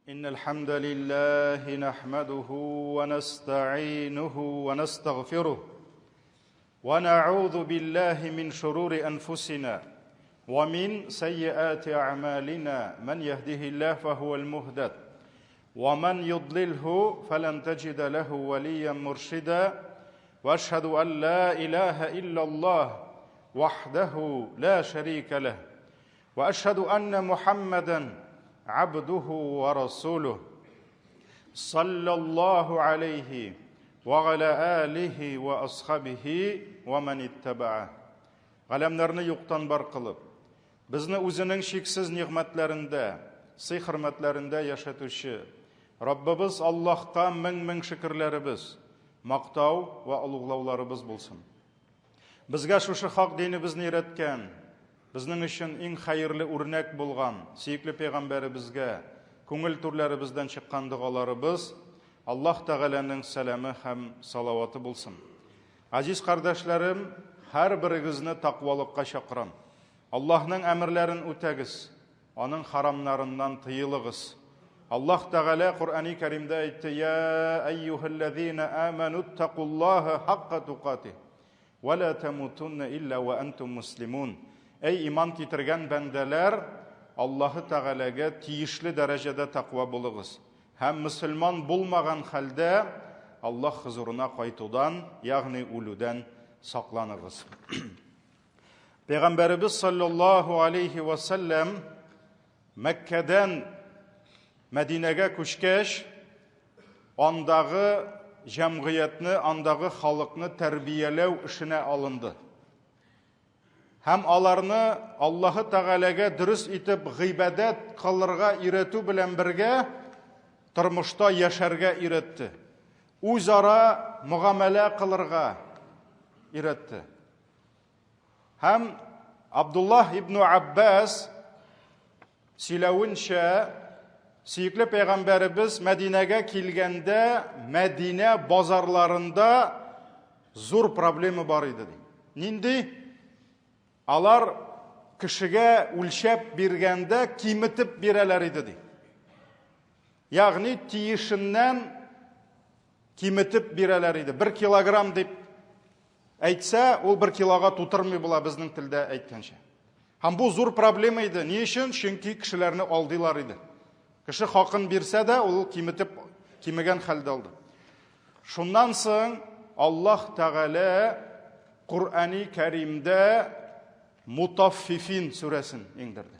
إن الحمد لله نحمده ونستعينه ونستغفره ونعوذ بالله من شرور أنفسنا ومن سيئات أعمالنا من يهده الله فهو المهدد ومن يضلله فلن تجد له وليا مرشدا واشهد ان لا اله الا الله وحده لا شريك له واشهد ان محمدا عبده ورسوله صلى الله عليه وعلى اله واصحابه ومن اتبعه Галәмнәрне юктан бар кылып, безне үзенең чиксез нигъмәтләрендә, сый-хөрмәтләрендә яшәтүче Раббыбыз Аллаһка мең-мең шөкерләребез, мактау вә олуглауларыбыз булсын. Безгә шушы хак динебезне өйрәткән, безнең өчен иң хәерле үрнәк булган сөекле пәйгамбәребезгә күңел түрләребездән чыккан догаларыбыз, Аллаһ Тәгаләнең сәламе һәм салаваты булсын. Газиз кардәшләрем, һәрберегезне тәкъвалыкка чакырам. Аллаһның әмерләрен үтәгез, аның харамнарыннан тыелыгыз. Аллаһ Тәгалә Коръәни Кәримдә әйтте: "Я әйюһәлләзина аману тәкуллаһа хакка тукатих ва ла тамутунна илля ва антум муслимун." Әй иман китергән бәндәләр, Аллаһы Тәгаләгә тиешле дәрәҗәдә тәкъва булыгыз һәм мөселман булмаган хәлдә Аллаһ хозурына кайтудан, ягъни үлүдән сакланыгыз. Пәйгамбәребез саллаллаһу алейхи ва саллям Мәккәдән Мәдинәгә күчкәч, андагы җәмгыятьне, андагы халыкны тәрбияләү эшенә алынды. Һәм аларны Аллаһы Тәгаләгә дөрес итеп гыйбадәт кылырга өйрәтү белән бергә тормышта яшәргә өйрәтте. Үзара мөгамәлә кылырга өйрәтте. Һәм Абдуллаһ ибн Аббас сөйләвенчә, сөекле пәйгамбәребез Мәдинәгә килгәндә Мәдинә базарларында зур проблема бар иде ди. Нинди? Алар кешегә үлчәп биргәндә киметеп бирәләр иде ди. Ягъни тиешеннән киметеп бирәләр иде. Бер килограмм дип әйтсә, ул бер килога тутырмый була безнең телдә әйткәнчә. Һәм бу зур проблема иде. Ни өчен? Чөнки кешеләрне алдыйлар иде. Кеше хакын бирсә дә, ул киметеп, кимегән хәлдә алды. Шуннан соң Аллаһ Тәгалә Коръәни Кәримдә Мутаффифин сүрәсен иңдерде.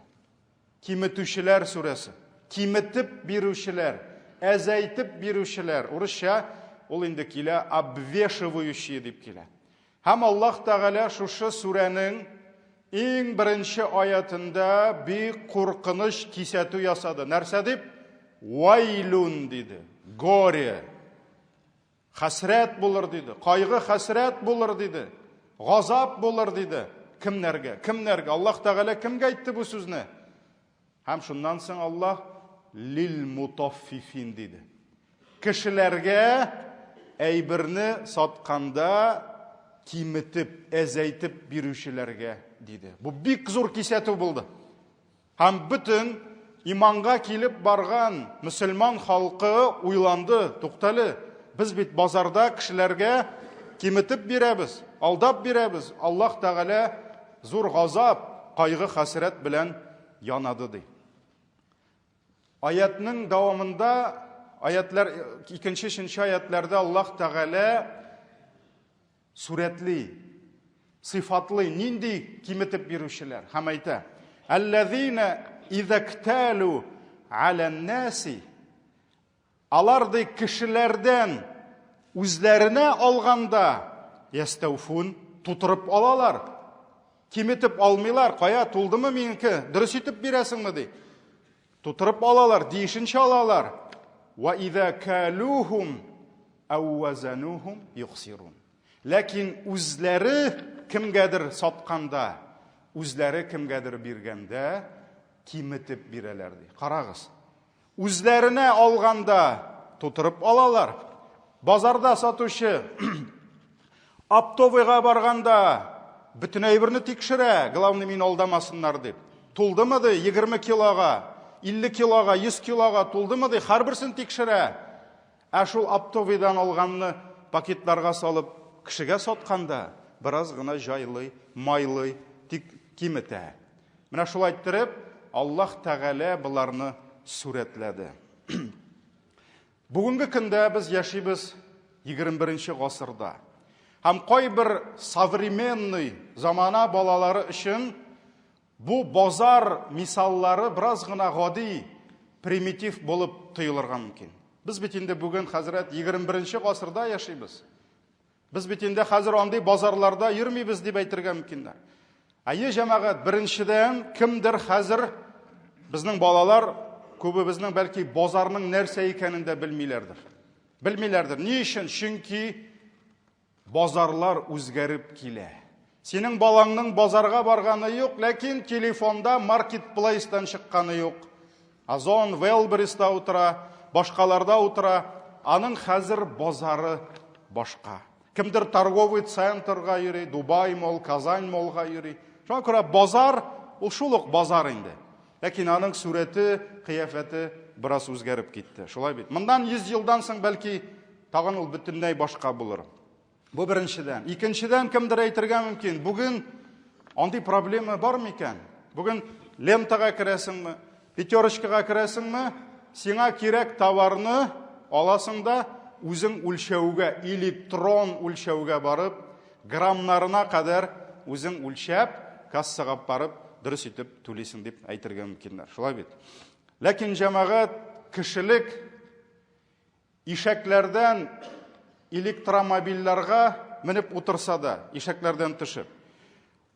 Киметүчеләр сүрәсе. Киметеп бирүчеләр, әзәйтеп бирүчеләр. Урысча ул инде килә обвешивающие дип килә. Һәм Аллаһ Тәгалә шушы сүрәнең иң беренче аятында бик куркыныч кисәтү ясады. Нәрсә дип? Вайлюн диде. Горе. Хәсрәт булыр диде. Кайгы хәсрәт булыр диде. Газап булыр диде. Кемнәргә? Кемнәргә? Аллаһ Тәгалә кемгә әйтте бу сүзне? Һәм шуннан соң Аллаһ лил мутаффифин диде. Кешеләргә әйберне сатканда киметеп, әзәйтеп бирүчеләргә диде. Бу бик зур кисәтү булды. Һәм бөтен иманга килеп барган мөселман халкы уйланды, туктале, без бит базарда кешеләргә киметеп бирәбез, алдап бирәбез, Аллаһ Тәгалә зур газап, кайгы-хәсрәт белән янады ди. Аятның дәвамында, аятлар, икенче, өченче аятларда Аллаһ Тәгалә Сурәтли, сыйфатлый нинди киметеп бирүчеләр һәм әйтә: "Әлләзина изакталу алан-наси" Алар ди кешеләрдән үзләренә алганда ястәүфун тутырып алалар. Киметеп алмыйлар. Кая тулдымы минеке? Дөрес итеп бирәсеңме ди. Тутырып алалар, диешенчә алалар. Ва иза калухум Әүвәзәнүһум юхсирун. Ләкин үзләре кемгәдер сатканда, үзләре кемгәдер биргәндә киметеп бирәләр ди. Карагыз. Үзләренә алганда тутырып алалар. Базарда сатучы оптовыйга барганда бөтен әйберне тикшерә, главный мине алдамасыннар дип. Тулдымы ди 20 килога? 50 килога, 100 килога тулдымы ди, һәрберсен тикшерә. Ә шул оптовыйдан алганны пакетларга салып кешегә сатканда бераз гына җайлый, майлый, тик киметә. Менә шулай иттереп, Аллаһ Тәгалә боларны сурәтләде. Бүгенге көндә без яшибез 21 гасырда. Һәм кайбер современный замана балалары өчен бу базар мисаллары бераз гына гади, примитив булып тоелырга мөмкин. Без бит инде бүген, хәзрәт, 21 гасырда яшибез. Без бит инде хәзер андый базарларда йөрмибез дип әйтергә мөмкиннәр. Әйе, җәмәгать, беренчедән, кемдер хәзер безнең балалар күбебезнең бәлки базарның нәрсә икәнен дә белмиләрдер. Белмиләрдер. Ни өчен? Чөнки базарлар үзгәреп килә. Синең балаңның базарга барганы юк, ләкин телефонда маркетплейстан чыкканы юк. Озон, Wildberries'та утыра, башкаларда утыра. Аның хәзер базары башка. Кемдер торговый центрга йөри, Дубай мол, Казань молга йөри. Шуңа күрә базар ул шул ук базар инде. Ләкин аның сурәте, кыяфәте бераз үзгәреп китте. Шулай бит. Моннан 100 елдан соң бәлки тагын ул бөтенләй башка булыр. Бу беренчедән. Икенчедән кемдер әйтергә мөмкин, бүген андый проблема бар микән? Бүген лентага керәсеңме, пятерочкага керәсеңме, сиңа кирәк товарны аласың да үзең үлчәүгә, электрон үлчәүгә барып, граммнарына кадәр үзең үлчәп, кассага барып, дөрес итеп түлисең дип әйтергә мөмкиннәр. Шулай бит. Ләкин җәмәгать кешелек Ишәкләрдән электромобильләргә менеп утырса да, ишәкләрдән төшеп,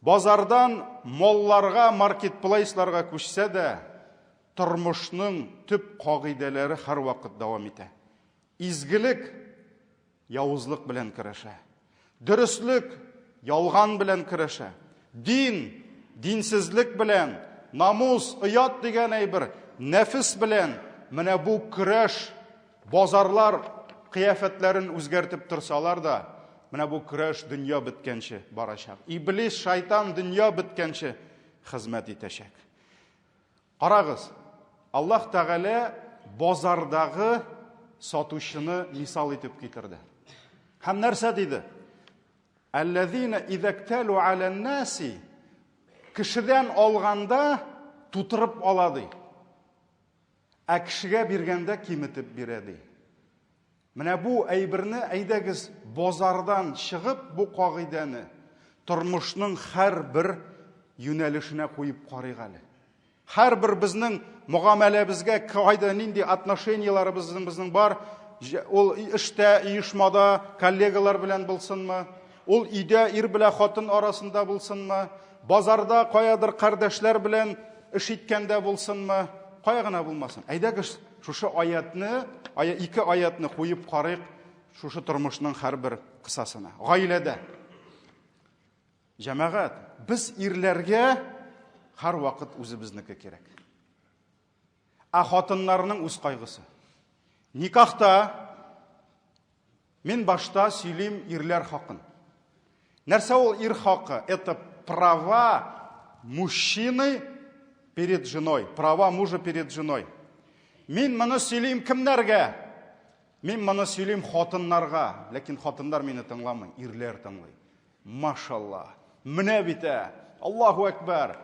базардан молларга, маркетплейсларга күчсә дә, тормышның төп кагыйдәләре һәрвакыт дәвам итә. Изгелек явызлык белән көрәшә. Дөреслек ялган белән көрәшә. Дин динсезлек белән, намус, оят дигән әйбер нәфес белән менә бу көрәш базарлар кыяфәтләрен үзгәртеп торсалар да, менә бу көрәш дөнья беткәнче барачак. Иблис, шайтан дөнья беткәнче хезмәт итәчәк. Карагыз, Аллаһ Тәгалә базардагы сатучыны мисал итеп китерде. Һәм нәрсә диде? Әлләзина изәктәлу алән-наси кешедән алганда тутырып ала ди. Ә кешегә биргәндә киметеп бирә ди. Менә бу әйберне әйдәгез базардан чыгып бу кагыйдәне тормышның һәрбер юнәлешенә куеп карыйк әле. Һәрбер безнең мөгамәләбезгә кайда нинди отношениеләребезнең безнең бар, ул эштә, оешмада коллегалар белән булсынмы, ул өйдә ир белән хатын арасында булсынмы, базарда каядыр кардәшләр белән эш иткәндә булсынмы, кая гына булмасын. Әйдәгез шушы аятны, ике аятны куеп карыйк шушы тормышның һәрбер кысасына. Гаиләдә. Җәмәгать, без ирләргә һәрвакыт үзебезнеке кирәк. Ә хатыннарның үз кайгысы. Никахта мин башта сөйлим ирләр хакын. Нәрсә ул ир хакы? Это права мужчины перед женой, права мужа перед женой. Мин моны сөйлим кемнәргә? Мин моны сөйлим хатыннарга, ләкин хатыннар мине тыңламый, ирләр тыңлый. Машалла! Менә бит ә! Аллаһу әкбәр!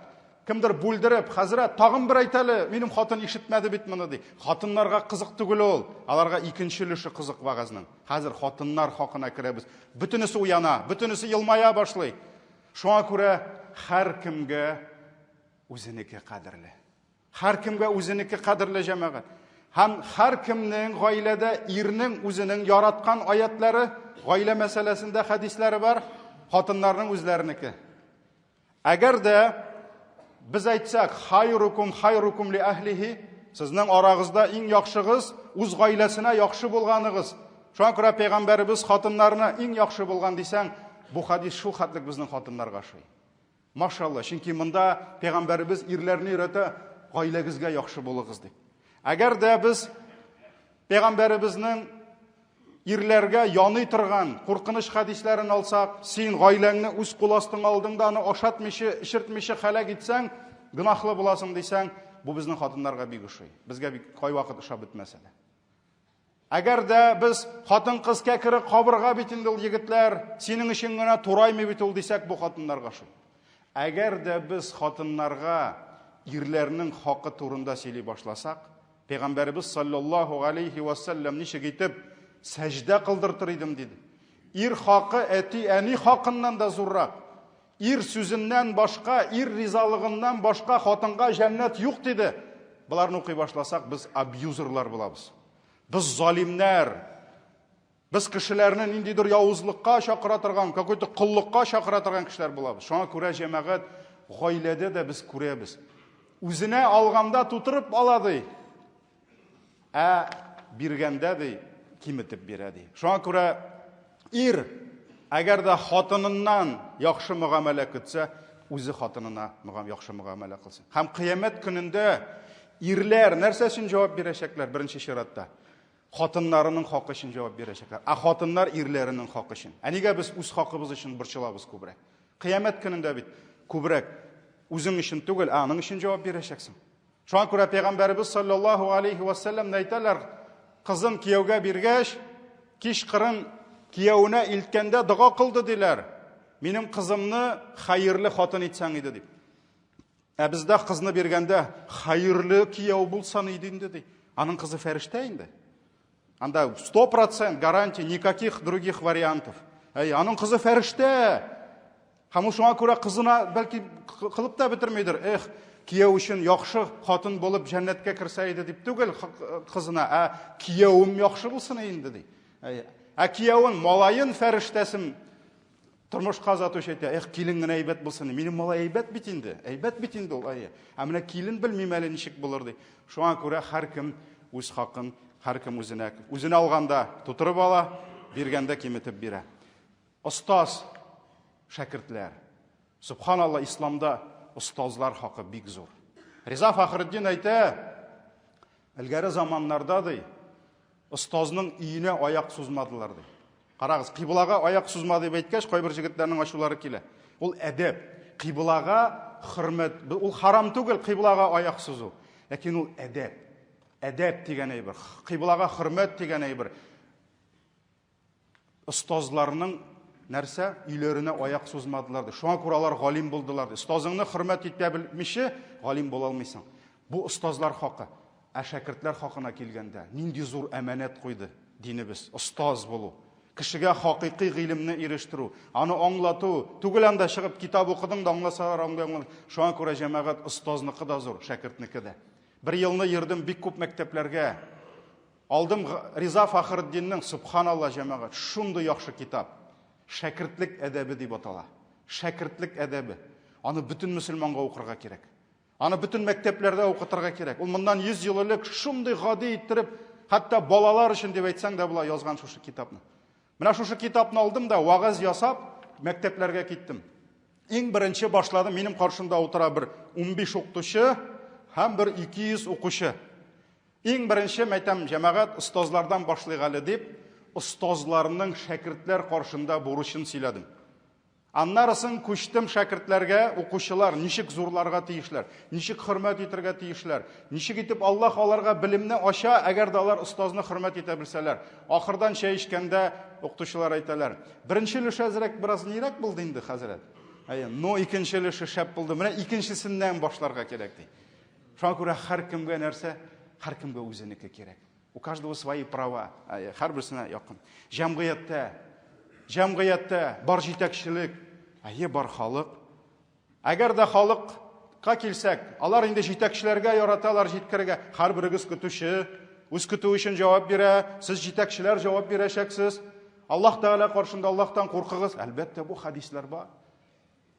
Кемдер бүлдереп, хәзрәт, тагын бер әйт әле, минем хатын ишетмәде бит моны, ди. Хатыннарга кызык түгел ул. Аларга икенче өлеше кызык вәгазьнең. Хәзер хатыннар хакына керәбез. Бөтенесе уяна, бөтенесе елмая башлый. Шуңа күрә һәркемгә үзенеке кадерле. Һәркемгә үзенеке кадерле җәмәгать. Һәм һәркемнең гаиләдә ирнең үзенең яраткан аятлары, гаилә мәсьәләсендә хәдисләре бар, хатыннарның үзләренеке. Әгәр дә без әйтсәк, хайрукум хайрукум ли әһлихи, сезнең арагызда иң яхшыгыз үз гаиләсенә яхшы булганыгыз. Шуңа күрә пәйгамбәребез хатыннарына иң яхшы булган дисәң, бу хәдис шул хәтлек безнең хатыннарга ошый. Машалла, чөнки монда пәйгамбәребез ирләрне өйрәтә, гаиләгезгә яхшы булыгыз дип. Әгәр дә без пәйгамбәребезнең ирләргә яный торган куркыныч хәдисләрен алсак, син гаиләңне үз кул астыңа алдың да аны ашатмыйча, эчертмичә һәлак итсәң, гөнаһлы буласың дисәң, Бу безнең хатыннарга бик ошый. Безгә бик кайвакыт ошап бетмәсә дә. Әгәр дә без хатын-кыз кәкре кабырга бит инде ул егетләр, синең өчен генә тураймый бит ул дисәк, бу хатыннарга ошый. Әгәр дә без хатыннарга ирләрнең хакы турында сөйли башласак, Пәйгамбәребез саллаллаһу алейхи ва саллям ничек итеп сәҗдә кылдыртыр идем диде. Ир хакы әти-әни хакыннан да зуррак. Ир сүзеннән башка, ир ризалыгыннан башка хатынга җәннәт юк диде. Боларны укый башласак, без абьюзерлар булабыз. Без залимнәр. Без кешеләрне ниндидер явызлыкка чакыра торган, какой-то коллыкка чакыра торган кешеләр булабыз. Шуңа күрә җәмәгать гаиләдә дә без күрәбез. Үзенә алганда тутырып ала ди. Ә биргәндә ди, киметеп бирә ди. Шуңа күрә ир әгәр дә хатыныннан яхшы мөгамәлә көтсә, үзе хатынына яхшы мөгамәлә кылсын. Һәм кыямәт көнендә ирләр нәрсә өчен җавап бирәчәкләр беренче чиратта? Хатыннарының хакы өчен җавап бирәчәкләр. Ә хатыннар ирләренең хакы өчен. Ә нигә без үз хакыбыз өчен борчылабыз күбрәк? Кыямәт көнендә бит күбрәк үзең өчен түгел, ә аның өчен җавап бирәчәксең. Шуңа күрә пәйгамбәребез саллаллаһу алейхи ва саллям әйтәләр, кызын кияүгә биргәч, кич кырын кияүенә илткәндә дога кылды диләр. Минем кызымны хәерле хатын итсәң иде дип. Ә бездә кызны биргәндә хәерле кияү булсан иде инде ди. Аның кызы фәрештә инде. Анда 100% гарантия, никаких других вариантов. Әй, аның кызы фәрештә. Һәм ул шуңа күрә кызына бәлки кылып та бетермидер. Эх, кияү өчен яхшы хатын булып җәннәткә керсә иде дип түгел кызына, ә кияүем яхшы булсын инде ди. Әй, ә кияүен малаен фәрештәсен Тормышка озатучы әйтә, эх, килен генә әйбәт булсын. Минем малай әйбәт бит инде, әйбәт бит инде ул, әйе. Ә менә килен белмим әле ничек булыр ди. Шуңа күрә һәркем үз хакын, һәркем үзенә, үзенә алганда тутырып ала, биргәндә киметеп бирә. Остаз, шәкертләр. Субханалла, исламда остазлар хакы бик зур. Риза Фахретдин әйтә, элгәре заманнарда ди, Остазның өенә аяк сузмадылар, ди. Карагыз, кыйблага аяк сузма дип әйткәч, кайбер җегетләрнең ачулары килә. Ул әдәп. Кыйблага хөрмәт, ул харам түгел кыйблага аяк сузу. Ләкин ул әдәп. Әдәп дигән әйбер, кыйблага хөрмәт дигән әйбер. Остазларның нәрсә өйләренә аяк сузмадылар ди. Шуңа күрә алар галим булдылар ди. Остазыңны хөрмәт итә белмичә галим була алмыйсың. Бу остазлар хакы. Ә шәкертләр хакына килгәндә, нинди зур әманәт куйды динебез, остаз булу. Кешегә хакыйкый гыйлемне ирештерү, аны аңлату, түгел анда чыгып китап укыдың да аңласалар аңлый аңлый. Шуңа күрә җәмәгать остазныкы да зур, шәкертнеке дә. Бер елны йөрдем бик күп мәктәпләргә. Алдым Риза Фахретдиннең Субханалла җәмәгать, шундый яхшы китап. Шәкертлек әдәбе дип атала. Шәкертлек әдәбе. Аны бөтен мөселманга укырга кирәк. Аны бөтен мәктәпләрдә укытырга кирәк. Ул моннан 100 ел элек шундый гади иттереп, хәтта балалар өчен дип әйтсәң дә була язган шушы китапны. Менә шушы китапны алдым да вагаз ясап, мәктәпләргә киттем. Иң беренче башладым, минем каршымда утыра бер 15 укытучы һәм бер 200 укучы. Иң беренче мәйтәм, җәмәгать, остазлардан башлыйк әле дип, остазларның шәкертләр каршында бурычын сөйләдем. Аннарысын күчтем шәкертләргә, укучылар ничек зурларга тиешләр, ничек хөрмәт итергә тиешләр, ничек итеп Аллаһ аларга белемне ача, әгәр дә алар остазны хөрмәт итә белсәләр. Ахырдан чәй эчкәндә укытучылар әйтәләр, беренче өлеше әзрәк бераз нирәк булды инде, хәзрәт. Әйе, но икенче өлеше шәп булды. Менә икенчесеннән башларга кирәк ди. Шуңа күрә һәркемгә нәрсә? Һәркемгә үзенеке кирәк. У каждого свои права. Һәрберсенә якын. Җәмгыятьтә, җәмгыятьтә бар җитәкчелек, әйе, бар халык. Әгәр дә халыкка килсәк, алар инде җитәкчеләргә яраталар җиткерергә. Һәрберегез көтүче, үз көтүе өчен җавап бирә, сез җитәкчеләр җавап бирәчәксез. Аллаһ Тәгалә каршында Аллаһтан куркыгыз. Әлбәттә, бу хәдисләр бар.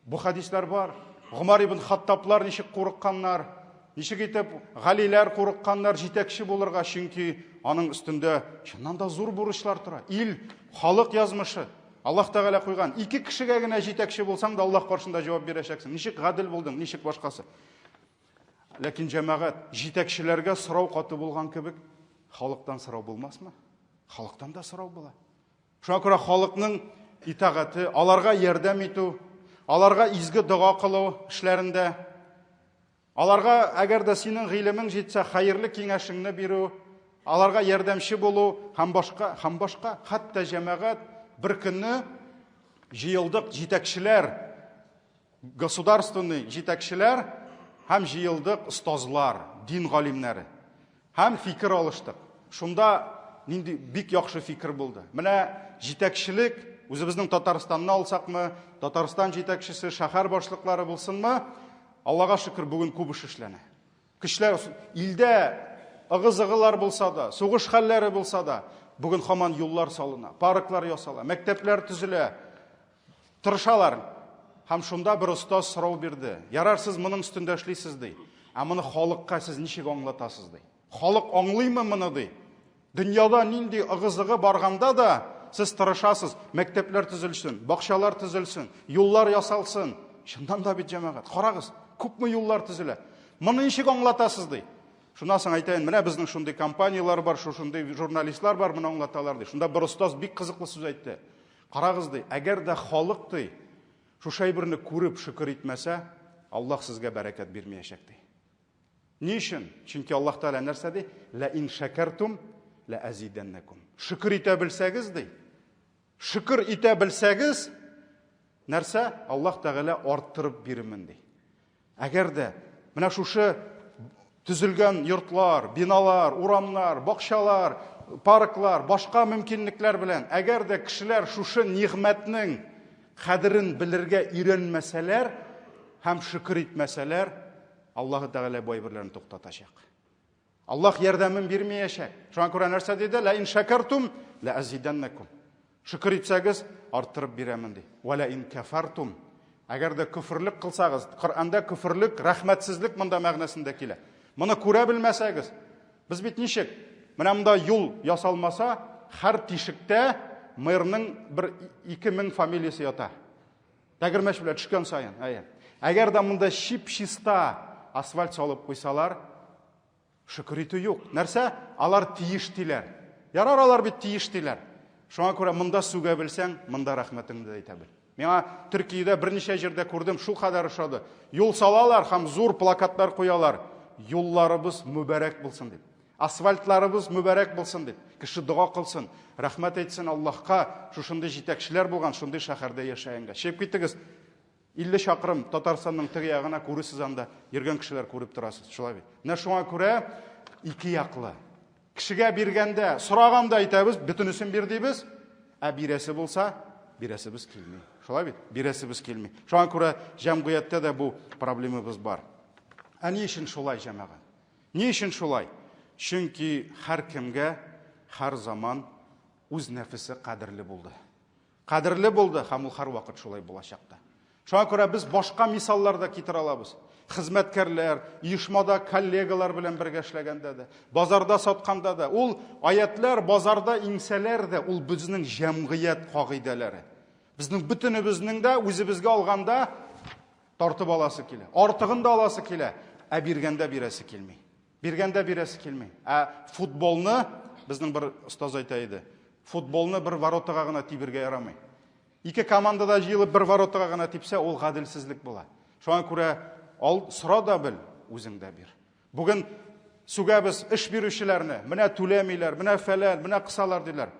Бу хәдисләр бар. Гомар ибн Хаттаблар ничек курыкканнар, ничек итеп Галиләр курыкканнар җитәкче булырга, чөнки аның өстендә чыннан да зур бурычлар тора. Ил, халык язмышы. Аллаһ Тәгалә куйган. Ике кешегә генә җитәкче булсаң да Аллаһ каршында җавап бирәчәксең. Ничек гадел булдың, ничек башкасы. Ләкин җәмәгать, җитәкчеләргә сорау каты булган кебек, халыктан сорау булмасмы? Халыктан да сорау була. Шуңа күрә халыкның итагате, аларга ярдәм итү, аларга изге дога кылу эшләрендә. Аларга, әгәр дә синең гыйлемең җитсә, хәерле киңәшеңне бирү, аларга ярдәмче булу һәм башка, һәм башка. Хәтта җәмәгать бер көнне җыелдык җитәкчеләр, государственный җитәкчеләр һәм җыелдык остазлар, дин галимнәре. Һәм фикер алыштык. Шунда нинди бик яхшы фикер булды. Менә җитәкчелек, үзебезнең Татарстанны алсакмы, Татарстан җитәкчесе, шәһәр башлыклары булсынмы, Аллага шөкер, бүген күп эш эшләнә. Көчләр илдә ыгы-зыгылар булса да, сугыш хәлләре булса да, бүген һаман юллар салына, парклар ясала, мәктәпләр төзелә. Тырышалар. Һәм шунда бер остаз сорау бирде. Ярар, сез моның өстендә эшлисез, ди. Ә моны халыкка сез ничек аңлатасыз, ди. Халык аңлыймы моны, ди. Дөньяда нинди ыгы-зыгы барганда да сез тырышасыз, мәктәпләр төзелсен, бакчалар төзелсен, юллар ясалсын. Чыннан да бит, җәмәгать, карагыз, күпме юллар төзелә. Моны ничек аңлатасыз, ди. Шуннан соң әйтәен, менә безнең шундый компанияләр бар, шушындый журналистлар бар, моны аңлаталар, ди. Шунда бер остаз бик кызыклы сүз әйтте. Карагыз, ди, әгәр дә халык, ди, шушы әйберне күреп шөкер итмәсә, Аллаһ сезгә бәрәкәт бирмәячәк, ди. Ни өчен? Чөнки Аллаһ Тәгалә нәрсә ди? Лә ин шәкәртум лә азидәннәкум. Шөкер итә белсәгез, ди. Шөкер итә белсәгез, нәрсә? Аллаһ Тәгалә арттырып бирермен, ди. Әгәр дә менә шушы төзелгән йортлар, биналар, урамнар, бакчалар, парклар, башка мөмкинлекләр белән, әгәр дә кешеләр шушы нигъмәтнең кадерен белергә өйрәнмәсәләр һәм шөкер итмәсәләр, Аллаһы Тәгалә бу әйберләрне туктатачак. Аллаһ ярдәмен бирмәячәк. Шуңа күрә нәрсә диде? Ла ин шакартум ла азиданнакум. Шөкер итсәгез, арттырып бирәмен ди. Ва ла ин кафартум. Әгәр дә көферлек кылсагыз, Коръәндә көферлек, рәхмәтсезлек монда мәгънәсендә килә. Моны күрә белмәсәгез, без бит ничек? Менә монда юл ясалмаса, һәр тишектә мэрның бер 2000 фамилиясе ята. Тәгәрмәч белән төшкән саен, әйе. Әгәр дә монда чип-чиста асфальт салып куйсалар, шөкер итү юк. Нәрсә? Алар тиеш диләр. Ярар, алар бит тиеш диләр. Шуңа күрә монда сүгә белсәң, монда рәхмәтеңне дә әйтә бел. Миңа Төркиядә берничә җирдә күрдем, шул кадәр ошады. Юл салалар һәм зур плакатлар куялар. Юлларыбыз мөбарәк булсын дип. Асфальтларыбыз мөбарәк булсын дип, кеше дога кылсын, рәхмәт әйтсен Аллаһка, шушындый җитәкчеләр булган, шундый шәһәрдә яшәгәнгә. Чыгып китегез, 50 чакрым Татарстанның теге ягына күресез анда, йөргән кешеләр күреп торасыз, шулай бит. Менә шуңа күрә ике яклы. Кешегә биргәндә, сораганда әйтәбез, бөтенесен бир дибез, ә бирәсе булса, бирәсебез килми. Шулай бит? Бирәсебез килми. Шуңа күрә җәмгыятьтә дә бу проблемабыз бар. Ә ни өчен шулай, җәмәгать? Ни өчен шулай? Чөнки һәркемгә һәр заман үз нәфесе кадерле булды. Кадерле булды һәм ул һәрвакыт шулай булачак та. Шуңа күрә без башка мисаллар да китерә алабыз. Хезмәткәрләр, оешмада коллегалар белән бергә эшләгәндә дә, базарда сатканда да, ул аятлар базарда иңсәләр дә, ул безнең җәмгыять кагыйдәләре. Безнең бөтенебезнең дә үзебезгә алганда Тартып аласы килә. Артыгын да аласы килә. Ә биргәндә бирәсе килми. Биргәндә бирәсе килми. Ә футболны, безнең бер остаз әйтә иде, футболны бер воротага гына тибергә ярамый. Ике команда да җыелып бер воротага гына типсә, ул гаделсезлек була. Шуңа күрә ал, сора да бел, үзең дә бир. Бүген сүгәбез эш бирүчеләрне, менә түләмиләр, менә фәлән, менә кысалар диләр.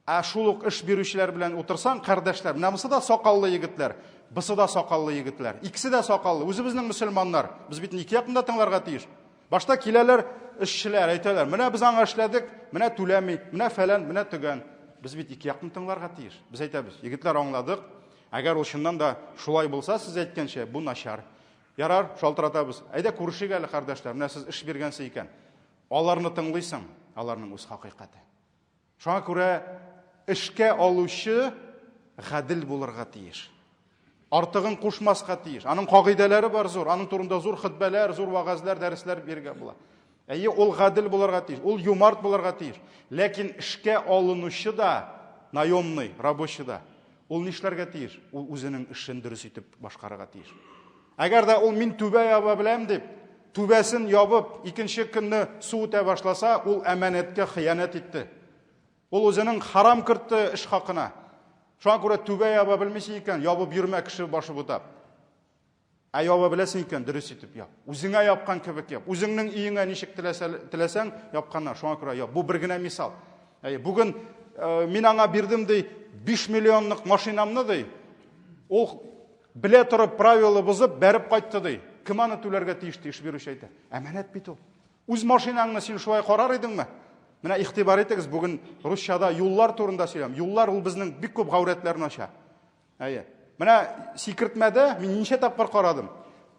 Ә шул ук эш бирүчеләр белән утырсаң, кардәшләр, менә монысы да сакаллы егетләр, бусы да сакаллы егетләр. Икесе дә сакаллы. Үзебезнең мөселманнар. Без бит ике якны да тыңларга тиеш. Башта киләләр эшчеләр, әйтәләр, менә без аңа эшләдек, менә түләми, менә фәлән, менә төгән. Без бит ике якны тыңларга тиеш. Без әйтәбез, егетләр аңладык. Әгәр ул чыннан да шулай булса, сез әйткәнчә, бу начар. Ярар, шалтыратабыз. Әйдә күрешик әле, кардәшләр. Менә сез эш биргәнсез икән. Аларны тыңлыйсың, аларның үз хакыйкате. Шуңа күрә эшкә алучы гадел булырга тиеш. Артыгын кушмаска тиеш. Аның кагыйдәләре бар зур, аның турында зур хөтбәләр, зур вәгазьләр, дәресләр бирергә була. Әйе, ул гадел булырга тиеш, ул юмарт булырга тиеш. Ләкин эшкә алынучы да, наемный, рабочий да, ул нишләргә тиеш? Ул үзенең эшен дөрес итеп башкарырга тиеш. Әгәр дә ул мин түбә яба беләм дип, түбәсен ябып, икенче көнне су үтә башласа, ул әманәткә хыянәт итте. Ул үзенең харам кертте эш хакына. Шуңа күрә түбә яба белмисең икән, ябып йөрмә кеше башы бутап. Ә яба беләсең икән, дөрес итеп яп. Үзеңә япкан кебек яп. Үзеңнең өеңә ничек теләсә, теләсәң, япканнар. Шуңа күрә яп. Бу бер генә мисал. Әйе, бүген э, мин аңа бирдем ди 5 миллионлык машинамны ди. Ул белә торып правила бозып бәреп кайтты ди. Кем аны түләргә тиеш ди, эш бирүче әйтә. Әманәт бит ул. Үз машинаңны син шулай карар идеңме? Менә игътибар итегез, бүген русчада юллар турында сөйләм. Юллар ул безнең бик күп гаурәтләрне ача. Әйе. Менә сикертмәдә мин ничә тапкыр карадым.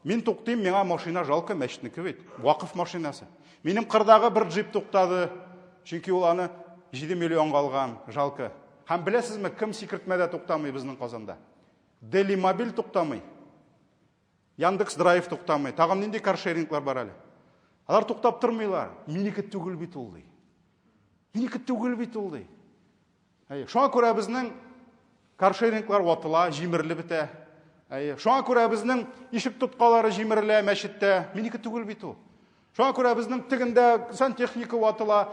Мин туктыйм, миңа машина жалко, мәчетнеке бит. Вакыф машинасы. Минем кырдагы бер джип туктады. Чөнки ул аны 7 миллионга алган, жалко. Һәм беләсезме, кем сикертмәдә туктамый безнең Казанда? Дели мобиль туктамый. Яндекс Драйв туктамый. Тагын нинди каршеринглар бар әле? Алар туктап тормыйлар. Минеке түгел бит ул ди. Минеке түгел бит ул ди. Әйе, шуңа күрә безнең каршеринглар ватыла, җимерелеп бетә. Әйе, шуңа күрә безнең ишек тоткалары җимерелә мәчеттә. Минеке түгел бит ул. Шуңа күрә безнең тегендә сантехника ватыла.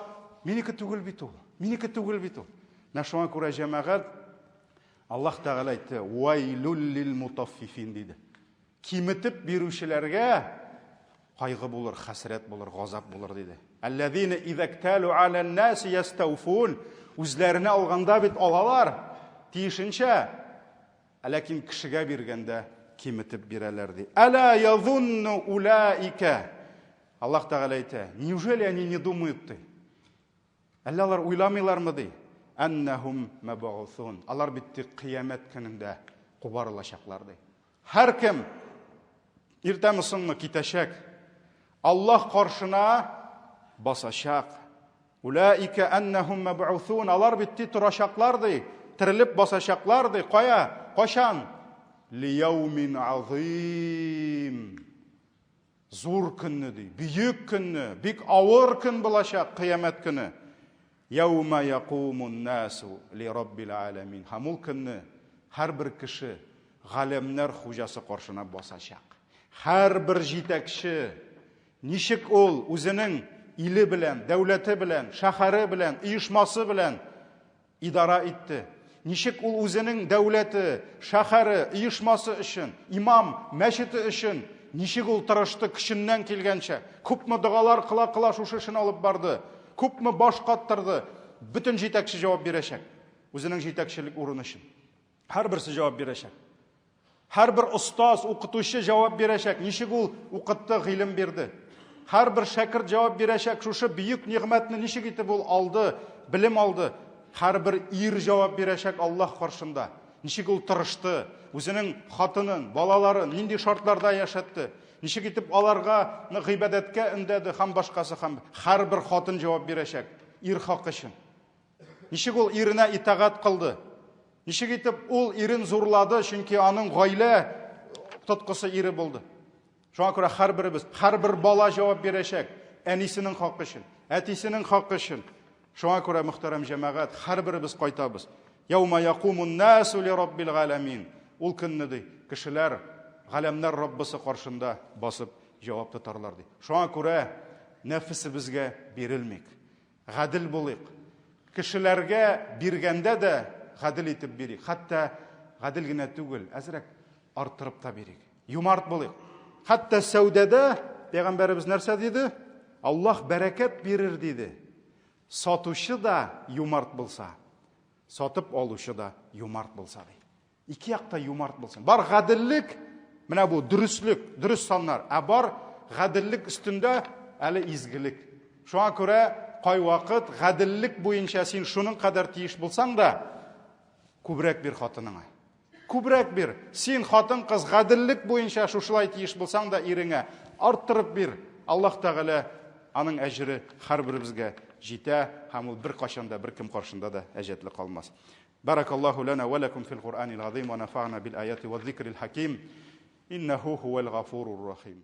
Минеке түгел бит ул. Минеке түгел бит ул. Менә шуңа күрә җәмәгать Аллаһ Тәгалә әйтте: "Вайлул лил мутаффифин" диде. Киметеп бирүчеләргә кайгы булыр, хәсрәт булыр, газап булыр диде. Әлләзина изәкталу алән-наси ястауфун. Үзләренә алганда бит алалар тиешенчә, ләкин кешегә биргәндә киметеп бирәләр ди. Әла язунну улаика. Аллаһ Тәгалә әйтә, неужели они не думают ди? Әллә алар уйламыйлармы ди? Әннәһум мәбгусун. Алар бит тик кыямәт көнендә кубарылачаклар ди. Һәркем иртәме соңмы китәчәк. Аллаһ каршына басачак. Улаика аннахум маб'усун. Алар бит ти торачаклар ди, терелеп басачаклар ди. Кая? Кайчан? Лияумин азим. Зур көнне ди, бөек көнне, бик авыр көн булачак кыямәт көне. Яума якумун насу ли раббил аламин. Һәм ул көнне һәрбер кеше галәмнәр хуҗасы каршына басачак. Һәрбер җитәкче ничек ул үзенең иле белән, дәүләте белән, шәһәре белән, оешмасы белән Идара итте. Ничек ул үзенең дәүләте, шәһәре, оешмасы өчен, имам, мәчете өчен ничек ул тырышты көченнән килгәнчә, күпме догалар кыла-кыла шушы эшен алып барды, күпме баш каттырды, бөтен җитәкче җавап бирәчәк үзенең җитәкчелек урыны өчен. Һәрберсе җавап бирәчәк. Һәрбер остаз, укытучы җавап бирәчәк, ничек ул укытты, гыйлем бирде. Һәрбер шәкерт җавап бирәчәк, шушы бөек нигъмәтне ничек итеп ул алды, белем алды. Һәрбер ир җавап бирәчәк Аллаһ каршында. Ничек ул тырышты, үзенең хатынын, балаларын нинди шартларда яшәтте, ничек итеп аларга гыйбадәткә өндәде һәм башкасы һәм һәрбер хатын җавап бирәчәк ир хакы өчен. Ничек ул иренә итагать кылды? Ничек итеп ул ирен зурлады, чөнки аның гаилә тоткысы ире булды. Шуңа күрә һәрберебез, һәрбер бала җавап бирәчәк әнисенең хакы өчен, әтисенең хакы өчен. Шуңа күрә, мөхтәрәм җәмәгать, һәрберебез кайтабыз. Яума якумун насу ли раббил галәмин. Ул көнне ди, кешеләр галәмнәр Раббысы каршында басып җавап тотарлар ди. Шуңа күрә нәфесебезгә бирелмик. Гадел булыйк. Кешеләргә биргәндә дә гадел итеп бирик. Хәтта гадел генә түгел, әзрәк арттырып та бирик. Юмарт булыйк. Хәтта сәүдәдә пәйгамбәребез нәрсә диде? Аллаһ бәрәкәт бирер диде. Сатучы да юмарт булса, сатып алучы да юмарт булса ди. Ике якта юмарт булсын. Бар гаделлек, менә бу дөреслек, дөрес саннар. Ә бар гаделлек өстендә әле изгелек. Шуңа күрә кайвакыт гаделлек буенча син шуның кадәр тиеш булсаң да, күбрәк бир хатыныңа. Күбрәк бир. Син хатын-кыз гаделлек буенча шушылай тиеш булсаң да иреңә арттырып бир. Аллаһ Тәгалә аның әҗере һәрберебезгә җитә һәм ул беркайчан да беркем каршында да әҗәтле калмас. بارك الله لنا ولكم في القرآن العظيم ونفعنا بالآيات والذكر الحكيم إنه هو الغفور الرحيم.